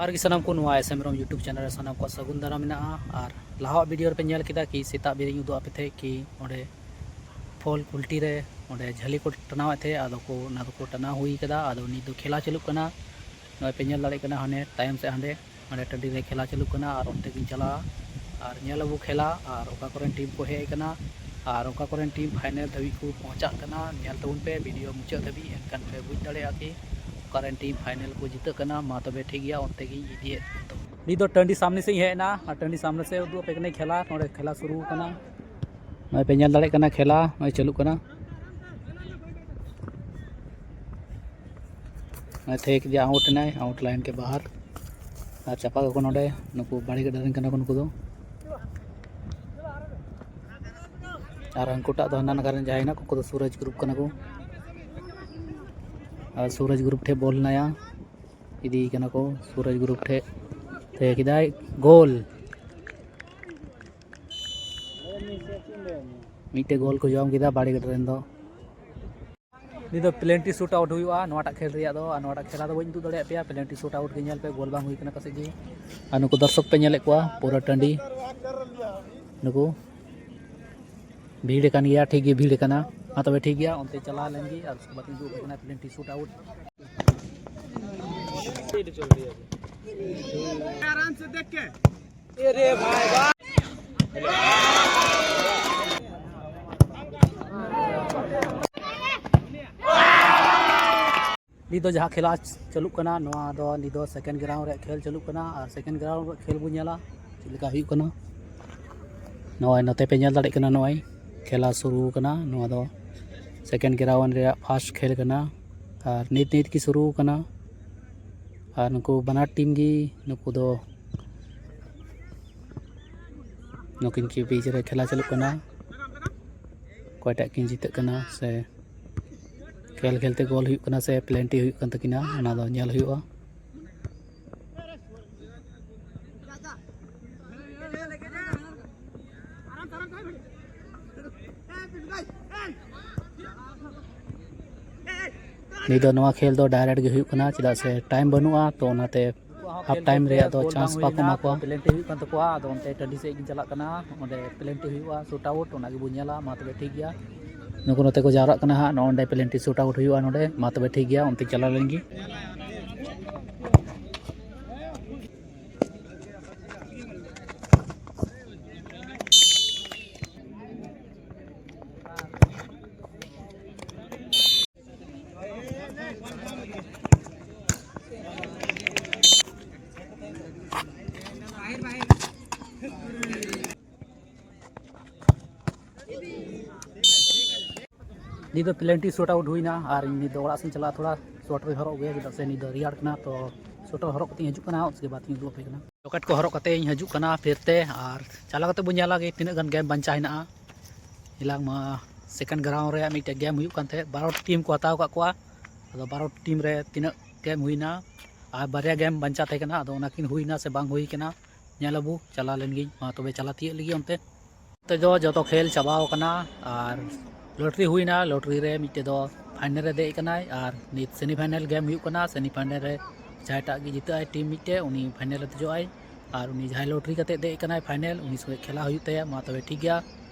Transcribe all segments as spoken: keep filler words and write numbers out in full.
ᱟᱨ ᱜᱮ ᱥᱟᱱᱟᱢ ᱠᱚ ᱱᱚᱣᱟ S M ROM YouTube channel ᱨᱮ ᱥᱟᱱᱟᱢ ᱠᱚᱣᱟᱜ ᱥᱟᱹᱜᱩᱱ ᱫᱟᱨᱟᱢ ᱢᱮᱱᱟᱜᱼᱟ᱾ ᱟᱨ ᱞᱟᱦᱟᱣᱟᱜ ᱵᱷᱤᱰᱤᱭᱳ ᱨᱮᱯᱮ ᱧᱮᱞ ᱠᱮᱫᱟ ᱠᱤ ᱥᱮᱛᱟᱜ ᱵᱮᱨ ᱤᱧ ᱩᱫᱩᱜ ᱟᱯᱮ ᱛᱟᱦᱮᱸᱫ ᱠᱤ ᱚᱸᱰᱮ ᱯᱷᱚᱞ ᱠᱩᱞᱴᱤ ᱨᱮ ᱚᱸᱰᱮ ᱡᱷᱟᱹᱞᱤ ᱠᱚ ᱴᱟᱱᱟᱣᱮᱫ ᱛᱟᱦᱮᱸᱫ, ᱟᱫᱚ ᱠᱚ ᱚᱱᱟ ᱫᱚᱠᱚ ᱴᱟᱱᱟᱣ ᱦᱩᱭ ᱠᱟᱫᱟ᱾ ᱟᱫᱚ ᱱᱤᱛ ᱫᱚ ᱠᱷᱮᱞᱟ ᱪᱟᱹᱞᱩᱜ ᱠᱟᱱᱟ, ᱱᱚᱜᱼᱚᱭ ᱯᱮ ᱧᱮᱞ ᱫᱟᱲᱮᱭᱟᱜ ᱠᱟᱱᱟ ᱦᱟᱱᱮ ᱛᱟᱭᱚᱢ ᱥᱮᱫ ᱦᱟᱸᱰᱮ ᱦᱟᱸᱰᱮ ᱴᱟᱺᱰᱤ ᱨᱮ ᱠᱷᱮᱞᱟ ᱪᱟᱹᱞᱩᱜ ᱠᱟᱱᱟ ᱟᱨ ᱚᱱᱛᱮ ᱜᱤᱧ ᱪᱟᱞᱟᱜᱼᱟ ᱟᱨ ᱧᱮᱞ ᱟᱵᱚ ᱠᱷᱮᱞᱟ᱾ ᱟᱨ ᱚᱠᱟ ᱠᱚᱨᱮᱱ ᱴᱤᱢ ᱠᱚ ᱦᱮᱡ ᱟᱠᱟᱱᱟ ᱟᱨ ᱚᱠᱟ ᱠᱚᱨᱮᱱ ᱴᱤᱢ ᱯᱷᱟᱭᱱᱮᱞ ᱫᱷᱟᱹᱵᱤᱡ ᱠᱚ ᱯᱚᱦᱚᱸᱪᱟᱜ ᱠᱟᱱᱟ, ᱧᱮᱞ ᱛᱟᱵᱚᱱ ᱯᱮ ᱵᱷᱤᱰᱤᱭᱳ ᱢᱩᱪᱟᱹᱫ ᱫᱷᱟᱹᱵᱤᱡ, ᱮᱱᱠᱷᱟᱱ ᱯᱮ ᱵᱩᱡᱽ ᱫᱟᱲᱮᱭᱟᱜᱼᱟ ᱠᱤ ᱚᱠᱟᱨᱮᱱ ᱴᱤᱢ ᱯᱷᱟᱭᱱᱮᱞ ᱠᱚ ᱡᱤᱛᱟᱹᱜ ᱠᱟᱱᱟ᱾ ᱢᱟ ᱛᱚᱵᱮ ᱴᱷᱤᱠ ᱜᱮᱭᱟ, ᱚᱱᱛᱮ ᱜᱤᱧ ᱤᱫᱤᱭᱮᱫ ᱛᱟᱵᱚᱱᱟ᱾ ᱱᱤᱛ ᱫᱚ ᱴᱟᱺᱰᱤ ᱥᱟᱢᱱᱮ ᱥᱮᱫ ᱤᱧ ᱦᱮᱡ ᱮᱱᱟ ᱟᱨ ᱴᱟᱺᱰᱤ ᱥᱟᱢᱱᱮ ᱥᱮᱫ ᱩᱫᱩᱜ ᱟᱯᱮ ᱠᱟᱹᱱᱟᱹᱧ ᱠᱷᱮᱞᱟ᱾ ᱱᱚᱰᱮ ᱠᱷᱮᱞᱟ ᱥᱩᱨᱩ ᱠᱟᱱᱟ, ᱱᱚᱜᱼᱚᱭ ᱯᱮ ᱧᱮᱞ ᱫᱟᱲᱮᱭᱟᱜ ᱠᱟᱱᱟ ᱠᱷᱮᱞᱟ ᱱᱚᱜᱼᱚᱭ ᱪᱟᱹᱞᱩᱜ ᱠᱟᱱᱟ᱾ ᱱᱚᱜᱼᱚᱭ ᱛᱷᱮᱠ ᱡᱮ ᱟᱣᱩᱴ ᱮᱱᱟᱭ, ᱟᱣᱩᱴ ᱞᱟᱭᱤᱱ ᱠᱮ ᱵᱟᱦᱟᱨ᱾ ᱟᱨ ᱪᱟᱯᱟ ᱠᱟᱠᱚ ᱱᱚᱰᱮ ᱱᱩᱠᱩ ᱵᱟᱲᱮ ᱜᱟᱰᱟ ᱨᱮᱱ ᱠᱟᱱᱟ ᱠᱚ ᱱᱩᱠᱩ ᱫᱚ᱾ ᱟᱨ ᱦᱟᱹᱱᱠᱩᱴᱟᱜ ᱫᱚ ᱦᱟᱱᱟ ᱱᱟᱠᱷᱟ ᱨᱮᱱ ᱡᱟᱦᱟᱸᱭ ᱦᱮᱱᱟᱜ ᱠᱚ, ᱩᱱᱠᱩ ᱫᱚ ᱥᱩᱨᱟᱡᱽ ᱜᱨᱩᱯ ᱠᱟᱱᱟ ᱠᱚ᱾ ᱟᱨ ᱥᱩᱨᱟᱡᱽ ᱜᱨᱩᱯ ᱴᱷᱮᱱ ᱵᱚᱞ ᱱᱟᱭᱟ ᱤᱫᱤᱭ ᱠᱟᱱᱟ ᱠᱚ, ᱥᱩᱨᱟᱡᱽ ᱜᱨᱩᱯ ᱴᱷᱮᱱ ᱛᱷᱮᱭᱟ ᱠᱮᱫᱟᱭ, ᱜᱳᱞ᱾ ᱢᱤᱫᱴᱮᱡ ᱜᱳᱞ ᱠᱚ ᱡᱚᱢ ᱠᱮᱫᱟ ᱵᱟᱲᱮ ᱜᱟᱰᱟ ᱨᱮᱱ ᱫᱚ᱾ ᱱᱤᱛ ᱫᱚ ᱯᱮᱱᱟᱞᱴᱤ ᱥᱩᱴ ᱟᱣᱩᱴ ᱦᱩᱭᱩᱜᱼᱟ ᱱᱚᱣᱟᱴᱟᱜ ᱠᱷᱮᱞ ᱨᱮᱭᱟᱜ ᱫᱚ, ᱟᱨ ᱱᱚᱣᱟᱴᱟᱜ ᱠᱷᱮᱞᱟ ᱫᱚ ᱵᱟᱹᱧ ᱩᱫᱩᱜ ᱫᱟᱲᱮᱭᱟᱜ ᱯᱮᱭᱟ᱾ ᱯᱮᱱᱟᱞᱴᱤ ᱥᱩᱴ ᱟᱣᱩᱴ ᱜᱮ ᱧᱮᱞ ᱯᱮ, ᱜᱳᱞ ᱵᱟᱝ ᱦᱩᱭ ᱠᱟᱱᱟ ᱯᱟᱥᱮᱡ ᱜᱮ᱾ ᱟᱨ ᱱᱩᱠᱩ ᱫᱚᱨᱥᱚᱠ ᱯᱮ ᱧᱮᱞᱮᱫ ᱠᱚᱣᱟ ᱯᱩᱨᱟᱹ ᱴᱟᱺᱰᱤ, ᱱᱩᱠᱩ ᱵᱷᱤᱲ ᱟᱠᱟᱱ ᱜᱮᱭᱟ, ᱴᱷᱤᱠ ᱜᱮ ᱵᱷᱤᱲ ᱟᱠᱟᱱᱟ᱾ ᱢᱟ ᱛᱚᱵᱮ ᱴᱷᱤᱠ ᱜᱮᱭᱟ, ᱚᱱᱛᱮ ᱪᱟᱞᱟᱣ ᱞᱮᱱ ᱜᱮ ᱟᱨ ᱩᱥᱠᱮ ᱵᱟᱫ ᱤᱧ ᱩᱫᱩᱜ ᱟᱯᱮ ᱠᱟᱱᱟ ᱯᱮᱱᱟᱞᱴᱤ ᱥᱩᱴ ᱟᱣᱩᱴ᱾ ᱱᱤᱛ ᱫᱚ ᱡᱟᱦᱟᱸ ᱠᱷᱮᱞᱟ ᱪᱟᱹᱞᱩᱜ ᱠᱟᱱᱟ, ᱱᱚᱣᱟ ᱫᱚ ᱱᱤᱛ ᱫᱚ ᱥᱮᱠᱮᱱᱰ ᱜᱨᱟᱣᱩᱱᱰ ᱨᱮᱭᱟᱜ ᱠᱷᱮᱞ ᱪᱟᱹᱞᱩᱜ ᱠᱟᱱᱟ᱾ ᱟᱨ ᱥᱮᱠᱮᱱᱰ ᱜᱨᱟᱣᱩᱱᱰ ᱨᱮᱭᱟᱜ ᱠᱷᱮᱞ ᱵᱚᱱ ᱧᱮᱞᱟ ᱪᱮᱫ ᱞᱮᱠᱟ ᱦᱩᱭᱩᱜ ᱠᱟᱱᱟ᱾ ᱱᱚᱜᱼᱚᱭ ᱱᱚᱛᱮ ᱯᱮ ᱧᱮᱞ ᱫᱟᱲᱮᱭᱟᱜ ᱠᱟᱱᱟ, ᱱᱚᱜᱼᱚᱭ ᱠᱷᱮᱞᱟ ᱥᱩᱨᱩ ᱠᱟᱱᱟ᱾ ᱱᱚᱣᱟ ᱫᱚ ᱥᱮᱠᱮᱱᱰ ᱜᱨᱟᱣᱩᱱᱰ ᱨᱮᱭᱟᱜ ᱯᱷᱟᱥᱴ ᱠᱷᱮᱞ ᱠᱟᱱᱟ᱾ ᱟᱨ ᱱᱤᱛ ᱱᱤᱛ ᱜᱮ ᱥᱩᱨᱩ ᱠᱟᱱᱟ᱾ ᱟᱨ ᱱᱩᱠᱩ ᱵᱟᱱᱟᱨ ᱴᱤᱢ ᱜᱮ, ᱱᱩᱠᱩ ᱫᱚ ᱱᱩᱠᱤᱱ ᱠᱤ ᱵᱤᱪ ᱨᱮ ᱠᱷᱮᱞᱟ ᱪᱟᱹᱞᱩᱜ ᱠᱟᱱᱟ, ᱚᱠᱚᱭᱴᱟᱜ ᱠᱤᱱ ᱡᱤᱛᱟᱹᱜ ᱠᱟᱱᱟ ᱥᱮ ᱠᱷᱮᱞ ᱠᱷᱮᱞ ᱛᱮ ᱜᱳᱞ ᱦᱩᱭᱩᱜ ᱠᱟᱱᱟ ᱥᱮ ᱯᱮᱱᱟᱞᱴᱤ ᱦᱩᱭᱩᱜ ᱠᱟᱱ ᱛᱟᱹᱠᱤᱱᱟ, ᱚᱱᱟ ᱫᱚ ᱧᱮᱞ ᱦᱩᱭᱩᱜᱼᱟ᱾ ᱱᱤᱛ ᱫᱚ ᱱᱚᱣᱟ ᱠᱷᱮᱞ ᱫᱚ ᱰᱟᱭᱨᱮᱠᱴ ᱜᱮ ᱦᱩᱭᱩᱜ ᱠᱟᱱᱟ, ᱪᱮᱫᱟᱜ ᱥᱮ ᱴᱟᱭᱤᱢ ᱵᱟᱹᱱᱩᱜᱼᱟ, ᱛᱚ ᱚᱱᱟᱛᱮ half time ᱨᱮ ᱟᱫᱚ ᱪᱟᱱᱥ ᱵᱟᱠᱚ ᱮᱢᱟ ᱠᱚᱣᱟ᱾ ᱯᱮᱞᱮᱱᱴᱤ ᱦᱩᱭᱩᱜ ᱠᱟᱱ ᱛᱟᱠᱚᱣᱟ, ᱟᱫᱚ ᱚᱱᱛᱮ ᱴᱟᱺᱰᱤ ᱥᱮᱫ ᱜᱤᱧ ᱪᱟᱞᱟᱜ ᱠᱟᱱᱟ, ᱚᱸᱰᱮ ᱯᱮᱞᱮᱱᱴᱤ ᱦᱩᱭᱩᱜᱼᱟ, ᱥᱩᱴ ᱟᱣᱩᱴ, ᱚᱱᱟ ᱜᱮᱵᱚᱱ ᱧᱮᱞᱟ᱾ ᱢᱟ ᱛᱚᱵᱮ ᱴᱷᱤᱠ ᱜᱮᱭᱟ, ᱱᱩᱠᱩ ᱱᱚᱛᱮ ᱠᱚ ᱡᱟᱣᱨᱟᱜ ᱠᱟᱱᱟ ᱦᱟᱸᱜ, ᱱᱚᱜᱼᱚ ᱱᱚᱸᱰᱮ ᱯᱮᱞᱮᱱᱴᱤ ᱥᱩᱴ ᱟᱣᱩᱴ ᱦᱩᱭᱩᱜᱼᱟ ᱱᱚᱸᱰᱮ᱾ ᱢᱟ ᱛᱚᱵᱮ ᱴᱷᱤᱠ ᱜᱮᱭᱟ, ᱚᱱᱛᱮ ᱪᱟᱞᱟᱣ ᱞᱮᱱ ᱜᱮ᱾ ᱱᱤᱛ ᱫᱚ ᱯᱮᱞᱮᱱᱴᱤ ᱥᱩᱴ ᱟᱣᱩᱴ ᱦᱩᱭᱱᱟ ᱟᱨ ᱤᱧ ᱱᱤᱛ ᱫᱚ ᱚᱲᱟᱜ ᱥᱮᱫ ᱤᱧ ᱪᱟᱞᱟᱜᱼᱟ, ᱛᱷᱚᱲᱟ ᱥᱩᱭᱮᱴᱟᱨ ᱤᱧ ᱦᱚᱨᱚᱜ ᱟᱹᱜᱩᱭᱟ, ᱪᱮᱫᱟᱜ ᱥᱮ ᱱᱤᱛ ᱫᱚ ᱨᱮᱭᱟᱲ ᱠᱟᱱᱟ᱾ ᱛᱚ ᱥᱩᱭᱮᱴᱟᱨ ᱦᱚᱨᱚᱜ ᱠᱟᱛᱮ ᱤᱧ ᱦᱤᱡᱩᱜ ᱠᱟᱱᱟ, ᱩᱥᱠᱮ ᱵᱟᱫ ᱤᱧ ᱩᱫᱩᱜ ᱟᱯᱮ ᱠᱟᱱᱟ᱾ ᱡᱚᱠᱮᱴ ᱠᱚ ᱦᱚᱨᱚᱜ ᱠᱟᱛᱮ ᱤᱧ ᱦᱤᱡᱩᱜ ᱠᱟᱱᱟ ᱯᱷᱤᱨ ᱛᱮ, ᱟᱨ ᱪᱟᱞᱟᱣ ᱠᱟᱛᱮ ᱵᱚᱱ ᱧᱮᱞᱟ ᱜᱮ ᱛᱤᱱᱟᱹᱜ ᱜᱟᱱ ᱜᱮᱢ ᱵᱟᱧᱪᱟᱣ ᱦᱮᱱᱟᱜᱼᱟ᱾ ᱦᱮᱞᱟᱝ ᱢᱟ ᱥᱮᱠᱮᱱᱰ ᱜᱨᱟᱣᱩᱱᱰ ᱨᱮᱭᱟᱜ ᱢᱤᱫᱴᱮᱡ ᱜᱮᱢ ᱦᱩᱭᱩᱜ ᱠᱟᱱ ᱛᱟᱦᱮᱸᱫ, ᱵᱟᱨᱚ ᱴᱤᱢ ᱠᱚ ᱦᱟᱛᱟᱣ ᱟᱠᱟᱫ ᱠᱚᱣᱟ᱾ ᱟᱫᱚ ᱵᱟᱨᱚ ᱴᱤᱢ ᱨᱮ ᱛᱤᱱᱟᱹᱜ ᱜᱮᱢ ᱦᱩᱭᱱᱟ ᱟᱨ ᱵᱟᱨᱭᱟ ᱜᱮᱢ ᱵᱟᱧᱪᱟᱣ ᱛᱟᱦᱮᱸ ᱠᱟᱱᱟ, ᱟᱫᱚ ᱚᱱᱟᱠᱤᱱ ᱦᱩᱭᱱᱟ ᱥᱮ ᱵᱟᱝ ᱦᱩᱭ ᱠᱟᱱᱟ, ᱧᱮᱞ ᱟᱵᱚ᱾ ᱪᱟᱞᱟᱣ ᱞᱮᱱ ᱜᱤᱧ, ᱢᱟ ᱛᱚᱵᱮ ᱪᱟᱞᱟᱣ ᱛᱤᱭᱳᱜ ᱞᱮᱜᱮ ᱚᱱᱛᱮ᱾ ᱱᱚᱛᱮ ᱫᱚ ᱡᱚᱛᱚ ᱠᱷᱮᱞ ᱪᱟᱵᱟᱣ ᱠᱟᱱᱟ ᱟᱨ ᱞᱚᱴᱨᱤ ᱦᱩᱭᱱᱟ᱾ ᱞᱚᱴᱨᱤ ᱨᱮ ᱢᱤᱫᱴᱮᱡ ᱫᱚ ᱯᱷᱟᱭᱱᱮᱞ ᱨᱮ ᱫᱮᱡ ᱠᱟᱱᱟᱭ ᱟᱨ ᱱᱤᱛ ᱥᱮᱢᱤ ᱯᱷᱟᱭᱱᱮᱞ ᱜᱮᱢ ᱦᱩᱭᱩᱜ ᱠᱟᱱᱟ᱾ ᱥᱮᱢᱤ ᱯᱷᱟᱭᱱᱮᱞ ᱨᱮ ᱡᱟᱦᱟᱸᱭᱴᱟᱜ ᱜᱮ ᱡᱤᱛᱟᱹᱜ ᱟᱭ ᱴᱤᱢ ᱢᱤᱫᱴᱮᱡ, ᱩᱱᱤ ᱯᱷᱟᱭᱱᱮᱞ ᱨᱮ ᱫᱮᱡᱚᱜ ᱟᱭ᱾ ᱟᱨ ᱩᱱᱤ ᱡᱟᱦᱟᱸᱭ ᱞᱚᱴᱨᱤ ᱠᱟᱛᱮ ᱫᱮᱡ ᱠᱟᱱᱟᱭ ᱯᱷᱟᱭᱱᱮᱞ, ᱩᱱᱤ ᱥᱚᱸᱜᱮ ᱠᱷᱮᱞᱟ ᱦᱩᱭᱩᱜ ᱛᱟᱭᱟ᱾ ᱢᱟ ᱛᱚᱵᱮ ᱴᱷᱤᱠ ᱜᱮᱭᱟ,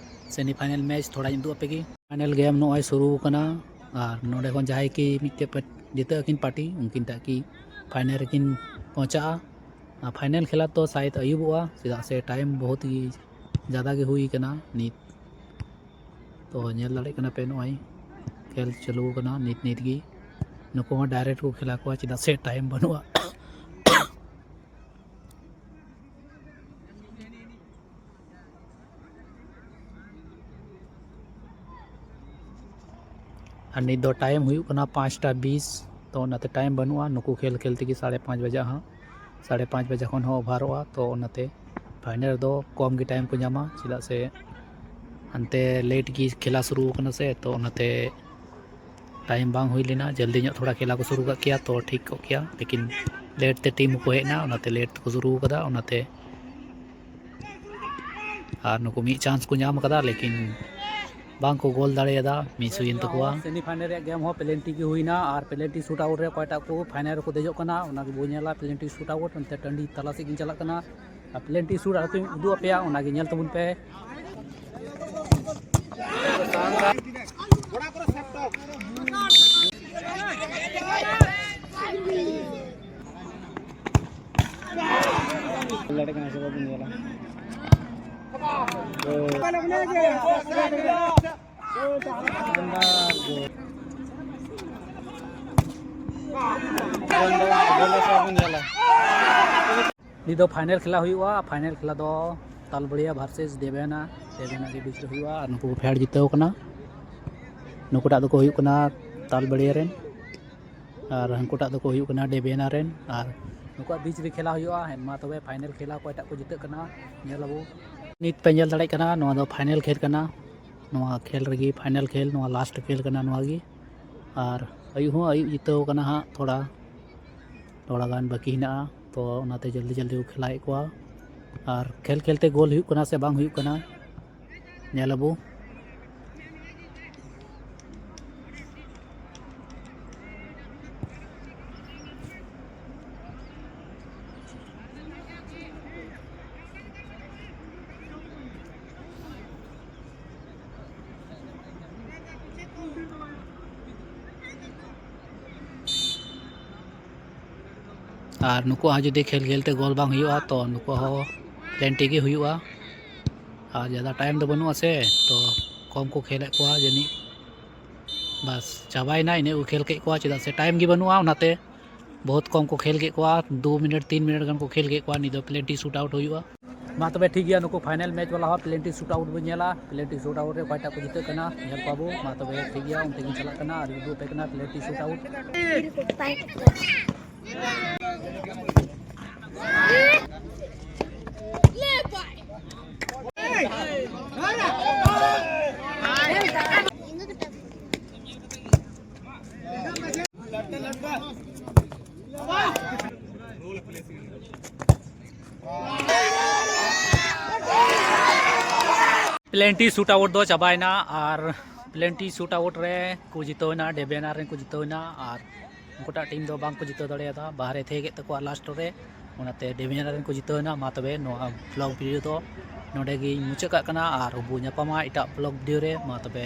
ᱥᱮᱢᱤ ᱯᱷᱟᱭᱱᱮᱞ ᱢᱮᱪ ᱛᱷᱚᱲᱟᱧ ᱩᱫᱩᱜ ᱟᱯᱮ ᱜᱮ᱾ ᱯᱷᱟᱭᱱᱮᱞ ᱜᱮᱢ ᱱᱚᱜᱼᱚᱭ ᱥᱩᱨᱩ ᱠᱟᱱᱟ ᱟᱨ ᱱᱚᱰᱮ ᱠᱷᱚᱱ ᱡᱟᱦᱟᱸᱭ ᱠᱤ ᱢᱤᱫᱴᱮᱡ ᱯᱮ-, ᱡᱤᱛᱟᱹᱜ ᱟᱹᱠᱤᱱ ᱯᱟᱨᱴᱤ, ᱩᱱᱠᱤᱱ ᱴᱟᱜ ᱠᱤ ᱯᱷᱟᱭᱱᱮᱞ ᱨᱮᱠᱤᱱ ᱯᱳᱸᱣᱪᱷᱟᱜᱼᱟ᱾ ᱟᱨ ᱯᱷᱟᱭᱱᱮᱞ ᱠᱷᱮᱞᱟ ᱛᱚ ᱥᱟᱭᱮᱫ ᱟᱹᱭᱩᱵᱚᱜᱼᱟ, ᱪᱮᱫᱟᱜ ᱥᱮ ᱴᱟᱭᱤᱢ ᱵᱚᱦᱩᱛ ᱜᱮ ᱡᱟᱫᱟ ᱜᱮ ᱦᱩᱭ ᱠᱟᱱᱟ ᱱᱤᱛ᱾ ᱛᱚ ᱧᱮᱞ ᱫᱟᱲᱮᱭᱟᱜ ᱠᱟᱱᱟ ᱯᱮ, ᱱᱚᱜᱼᱚᱭ ᱠᱷᱮᱞ ᱪᱟᱹᱞᱩ ᱠᱟᱱᱟ ᱱᱤᱛ ᱱᱤᱛ ᱜᱮ᱾ ᱱᱩᱠᱩ ᱦᱚᱸ ᱰᱟᱭᱨᱮᱠᱴ ᱠᱚ ᱠᱷᱮᱞᱟ ᱠᱚᱣᱟ, ᱪᱮᱫᱟᱜ ᱥᱮ ᱴᱟᱭᱤᱢ ᱵᱟᱹᱱᱩᱜᱼᱟ᱾ ᱟᱨ ᱱᱤᱛ ᱫᱚ ᱴᱟᱭᱤᱢ ᱦᱩᱭᱩᱜ ᱠᱟᱱᱟ ᱯᱟᱸᱪᱴᱟ ᱵᱤᱥ, ᱛᱚ ᱚᱱᱟᱛᱮ ᱴᱟᱭᱤᱢ ᱵᱟᱹᱱᱩᱜᱼᱟ᱾ ᱱᱩᱠᱩ ᱠᱷᱮᱞ ᱠᱷᱮᱞ ᱛᱮᱜᱮ ᱥᱟᱲᱮ ᱯᱟᱸᱪ ᱵᱟᱡᱟᱜᱼᱟ ᱦᱟᱸᱜ, ᱥᱟᱲᱮ ᱯᱟᱸᱪ ᱵᱟᱡᱟ ᱠᱷᱚᱱ ᱦᱚᱸ ᱳᱵᱷᱟᱨᱚᱜᱼᱟ᱾ ᱛᱚ ᱚᱱᱟᱛᱮ ᱯᱷᱟᱭᱱᱮᱞ ᱨᱮᱫᱚ ᱠᱚᱢ ᱜᱮ ᱴᱟᱭᱤᱢ ᱠᱚ ᱧᱟᱢᱟ, ᱪᱮᱫᱟᱜ ᱥᱮ ᱦᱟᱱᱛᱮ ᱞᱮᱴ ᱜᱮ ᱠᱷᱮᱞᱟ ᱥᱩᱨᱩ ᱠᱟᱱᱟ ᱥᱮ, ᱛᱚ ᱚᱱᱟᱛᱮ ᱴᱟᱭᱤᱢ ᱵᱟᱝ ᱦᱩᱭ ᱞᱮᱱᱟ᱾ ᱡᱚᱞᱫᱤ ᱧᱚᱜ ᱛᱷᱚᱲᱟ ᱠᱷᱮᱞᱟ ᱠᱚ ᱥᱩᱨᱩ ᱠᱟᱜ ᱠᱮᱭᱟ ᱛᱚ ᱴᱷᱤᱠ ᱠᱚᱜ ᱠᱮᱭᱟ, ᱞᱮᱠᱤᱱ ᱞᱮᱴ ᱛᱮ ᱴᱤᱢ ᱦᱚᱸᱠᱚ ᱦᱮᱡ ᱮᱱᱟ, ᱚᱱᱟᱛᱮ ᱞᱮᱴ ᱛᱮᱠᱚ ᱥᱩᱨᱩ ᱠᱟᱫᱟ᱾ ᱚᱱᱟᱛᱮ ᱟᱨ ᱱᱩᱠᱩ ᱢᱤᱫ ᱪᱟᱱᱥ ᱠᱚ ᱧᱟᱢ ᱠᱟᱫᱟ, ᱞᱮᱠᱤᱱ ᱵᱟᱝ ᱠᱚ ᱜᱳᱞ ᱫᱟᱲᱮᱭᱟᱫᱟ, ᱢᱤᱥ ᱦᱩᱭᱮᱱ ᱛᱟᱠᱚᱣᱟ᱾ ᱥᱮᱢᱤ ᱯᱷᱟᱭᱱᱮᱞ ᱨᱮᱭᱟᱜ ᱜᱮᱢ ᱦᱚᱸ ᱯᱮᱱᱟᱞᱴᱤ ᱜᱮ ᱦᱩᱭᱱᱟ ᱟᱨ ᱯᱮᱱᱟᱞᱴᱤ ᱥᱩᱴ ᱟᱣᱩᱴ ᱨᱮ ᱚᱠᱚᱭᱴᱟᱜ ᱠᱚ ᱯᱷᱟᱭᱱᱮᱞ ᱨᱮᱠᱚ ᱫᱮᱡᱚᱜ ᱠᱟᱱᱟ, ᱚᱱᱟ ᱜᱮᱵᱚ ᱧᱮᱞᱟ᱾ ᱯᱮᱱᱟᱞᱴᱤ ᱥᱩᱴ ᱟᱣᱩᱴ ᱚᱱᱛᱮ ᱴᱟᱺᱰᱤ ᱛᱟᱞᱟ ᱥᱮᱫ ᱜᱤᱧ ᱪᱟᱞᱟᱜ ᱠᱟᱱᱟ᱾ ᱟᱨ ᱯᱮᱱᱟᱞᱴᱤ ᱥᱩᱴ ᱟᱨ ᱠᱚᱧ ᱩᱫᱩᱜ ᱟᱯᱮᱭᱟ, ᱚᱱᱟ ᱜᱮ ᱧᱮᱞ ᱛᱟᱵᱚᱱ ᱯᱮ᱾ ᱫᱟᱲᱮ ᱠᱟᱱᱟ ᱥᱮ ᱵᱟᱵᱚᱱ ᱧᱮᱞᱟ᱾ ᱱᱤᱛ ᱫᱚ ᱯᱷᱟᱭᱱᱮᱞ ᱠᱷᱮᱞᱟ ᱦᱩᱭᱩᱜᱼᱟ᱾ ᱯᱷᱟᱭᱱᱮᱞ ᱠᱷᱮᱞᱟ ᱫᱚ ᱛᱟᱞᱵᱟᱲᱤᱭᱟ ᱵᱷᱟᱨᱥᱮᱥ ᱫᱮᱵᱮᱱᱟ, ᱫᱮᱵᱮᱱᱟ ᱜᱮ ᱵᱤᱪ ᱨᱮ ᱦᱩᱭᱩᱜᱼᱟ᱾ ᱟᱨ ᱱᱩᱠᱩ ᱠᱚ ᱯᱷᱮᱰ ᱡᱤᱛᱟᱹᱣ ᱠᱟᱱᱟ᱾ ᱱᱩᱠᱩᱴᱟᱜ ᱫᱚᱠᱚ ᱦᱩᱭᱩᱜ ᱠᱟᱱᱟ ᱛᱟᱞᱵᱟᱲᱤᱭᱟ ᱨᱮᱱ, ᱟᱨ ᱦᱟᱹᱱᱠᱩᱴᱟᱜ ᱫᱚᱠᱚ ᱦᱩᱭᱩᱜ ᱠᱟᱱᱟ ᱰᱮᱵᱮᱱᱟ ᱨᱮᱱ᱾ ᱟᱨ ᱱᱩᱠᱩᱣᱟᱜ ᱵᱤᱪ ᱨᱮ ᱠᱷᱮᱞᱟ ᱦᱩᱭᱩᱜᱼᱟ᱾ ᱦᱮᱸ, ᱢᱟ ᱛᱚᱵᱮ ᱯᱷᱟᱭᱱᱮᱞ ᱠᱷᱮᱞᱟ ᱚᱠᱚᱭᱴᱟᱜ ᱠᱚ ᱡᱤᱛᱟᱹᱜ ᱠᱟᱱᱟ, ᱧᱮᱞ ᱟᱵᱚ᱾ ᱱᱤᱛ ᱯᱮ ᱧᱮᱞ ᱫᱟᱲᱮᱭᱟᱜ ᱠᱟᱱᱟ, ᱱᱚᱣᱟ ᱫᱚ ᱯᱷᱟᱭᱱᱮᱞ ᱠᱷᱮᱞ ᱠᱟᱱᱟ᱾ ᱱᱚᱣᱟ ᱠᱷᱮᱞ ᱨᱮᱜᱮ ᱯᱷᱟᱭᱱᱮᱞ ᱠᱷᱮᱞ, ᱱᱚᱣᱟ ᱞᱟᱥᱴ ᱠᱷᱮᱞ ᱠᱟᱱᱟ ᱱᱚᱣᱟ ᱜᱮ᱾ ᱟᱨ ᱟᱹᱭᱩᱵ ᱦᱚᱸ ᱟᱹᱭᱩᱵ ᱡᱤᱛᱟᱹᱣ ᱠᱟᱱᱟ ᱦᱟᱸᱜ, ᱛᱷᱚᱲᱟ, ᱛᱷᱚᱲᱟ ᱜᱟᱱ ᱵᱟᱹᱠᱤ ᱦᱮᱱᱟᱜᱼᱟ, ᱛᱚ ᱚᱱᱟᱛᱮ ᱡᱚᱞᱫᱤ ᱡᱚᱞᱫᱤ ᱠᱚ ᱠᱷᱮᱞᱟᱭᱮᱫ ᱠᱚᱣᱟ᱾ ᱟᱨ ᱠᱷᱮᱞ ᱠᱷᱮᱞ ᱛᱮ ᱜᱳᱞ ᱦᱩᱭᱩᱜ ᱠᱟᱱᱟ ᱥᱮ ᱵᱟᱝ ᱦᱩᱭᱩᱜ ᱠᱟᱱᱟ, ᱧᱮᱞ ᱟᱵᱚ᱾ ᱟᱨ ᱱᱩᱠᱩᱣᱟᱜ ᱦᱚᱸ ᱡᱩᱫᱤ ᱠᱷᱮᱞ ᱠᱷᱮᱞ ᱛᱮ ᱜᱳᱞ ᱵᱟᱝ ᱦᱩᱭᱩᱜᱼᱟ, ᱛᱚ ᱱᱩᱠᱩᱣᱟᱜ ᱦᱚᱸ ᱯᱮᱱᱟᱞᱴᱤ ᱜᱮ ᱦᱩᱭᱩᱜᱼᱟ᱾ ᱟᱨ ᱡᱟᱫᱟ ᱴᱟᱭᱤᱢ ᱫᱚ ᱵᱟᱹᱱᱩᱜᱼᱟ ᱥᱮ, ᱛᱚ ᱠᱚᱢ ᱠᱚ ᱠᱷᱮᱞᱮᱫ ᱠᱚᱣᱟ ᱡᱟᱹᱱᱤᱡ᱾ ᱵᱟᱥ, ᱪᱟᱵᱟᱭᱮᱱᱟ, ᱤᱱᱟᱹᱜ ᱠᱚ ᱠᱷᱮᱞ ᱠᱮᱫ ᱠᱚᱣᱟ, ᱪᱮᱫᱟᱜ ᱥᱮ ᱴᱟᱭᱤᱢ ᱜᱮ ᱵᱟᱹᱱᱩᱜᱼᱟ, ᱚᱱᱟᱛᱮ ᱵᱚᱦᱩᱛ ᱠᱚᱢ ᱠᱚ ᱠᱷᱮᱞ ᱠᱮᱫ ᱠᱚᱣᱟ᱾ ᱫᱩ ᱢᱤᱱᱤᱴ, ᱛᱤᱱ ᱢᱤᱱᱤᱴ ᱜᱟᱱ ᱠᱚ ᱠᱷᱮᱞ ᱠᱮᱫ ᱠᱚᱣᱟ᱾ ᱱᱤᱛ ᱫᱚ ᱯᱮᱱᱟᱞᱴᱤ ᱥᱩᱴ ᱟᱣᱩᱴ ᱦᱩᱭᱩᱜᱼᱟ᱾ ᱢᱟ ᱛᱚᱵᱮ ᱴᱷᱤᱠ ᱜᱮᱭᱟ, ᱱᱩᱠᱩ ᱯᱷᱟᱭᱱᱮᱞ ᱢᱮᱪ ᱵᱟᱞᱟ ᱦᱚᱸ ᱯᱮᱱᱟᱞᱴᱤ ᱥᱩᱴ ᱟᱣᱩᱴ ᱵᱚᱱ ᱧᱮᱞᱟ᱾ ᱯᱮᱱᱟᱞᱴᱤ ᱥᱩᱴ ᱟᱣᱩᱴ ᱨᱮ ᱚᱠᱚᱭᱴᱟᱜ ᱠᱚ ᱡᱤᱛᱟᱹᱜ ᱠᱟᱱᱟ, ᱧᱮᱞ ᱠᱚᱣᱟ ᱵᱚ᱾ ᱢᱟ ᱛᱚᱵᱮ ᱴᱷᱤᱠ ᱜᱮᱭᱟ, ᱚᱱᱛᱮ ᱜᱤᱧ ᱪᱟᱞᱟᱜ ᱠᱟᱱᱟ ᱟᱨ ᱩᱫᱩᱜ ᱟᱯᱮ ᱠᱟᱱᱟ penalty shootout. Penalty shootout ᱫᱚ ᱪᱟᱵᱟᱭᱮᱱᱟ ᱟᱨ ᱯᱞᱮᱱᱴᱤ ᱥᱩᱴ ᱟᱣᱩᱴ ᱨᱮ ᱠᱚ ᱡᱤᱛᱟᱹᱣ ᱮᱱᱟ, ᱰᱮᱵᱮᱱᱟ ᱨᱮᱱ ᱠᱚ ᱡᱤᱛᱟᱹᱣ ᱮᱱᱟ ᱟᱨ ᱩᱱᱠᱩᱴᱟᱜ ᱴᱤᱢ ᱫᱚ ᱵᱟᱝ ᱠᱚ ᱡᱤᱛᱟᱹᱣ ᱫᱟᱲᱮᱭᱟᱫᱟ, ᱵᱟᱦᱨᱮ ᱛᱟᱦᱮᱸ ᱠᱮᱫ ᱛᱟᱠᱚᱣᱟ ᱞᱟᱥᱴ ᱨᱮ᱾ ᱚᱱᱟᱛᱮ ᱰᱮᱵᱮᱱᱟ ᱨᱮᱱ ᱠᱚ ᱡᱤᱛᱟᱹᱣ ᱮᱱᱟ᱾ ᱢᱟ ᱛᱚᱵᱮ ᱱᱚᱣᱟ ᱵᱞᱚᱜ ᱵᱷᱤᱰᱤᱭᱳ ᱫᱚ ᱱᱚᱰᱮ ᱜᱤᱧ ᱢᱩᱪᱟᱹᱫ ᱠᱟᱜ ᱠᱟᱱᱟ ᱟᱨ ᱵᱚ ᱧᱟᱯᱟᱢᱟ ᱮᱴᱟᱜ ᱵᱞᱚᱜ ᱵᱷᱤᱰᱤᱭᱳ ᱨᱮ᱾ ᱢᱟ ᱛᱚᱵᱮ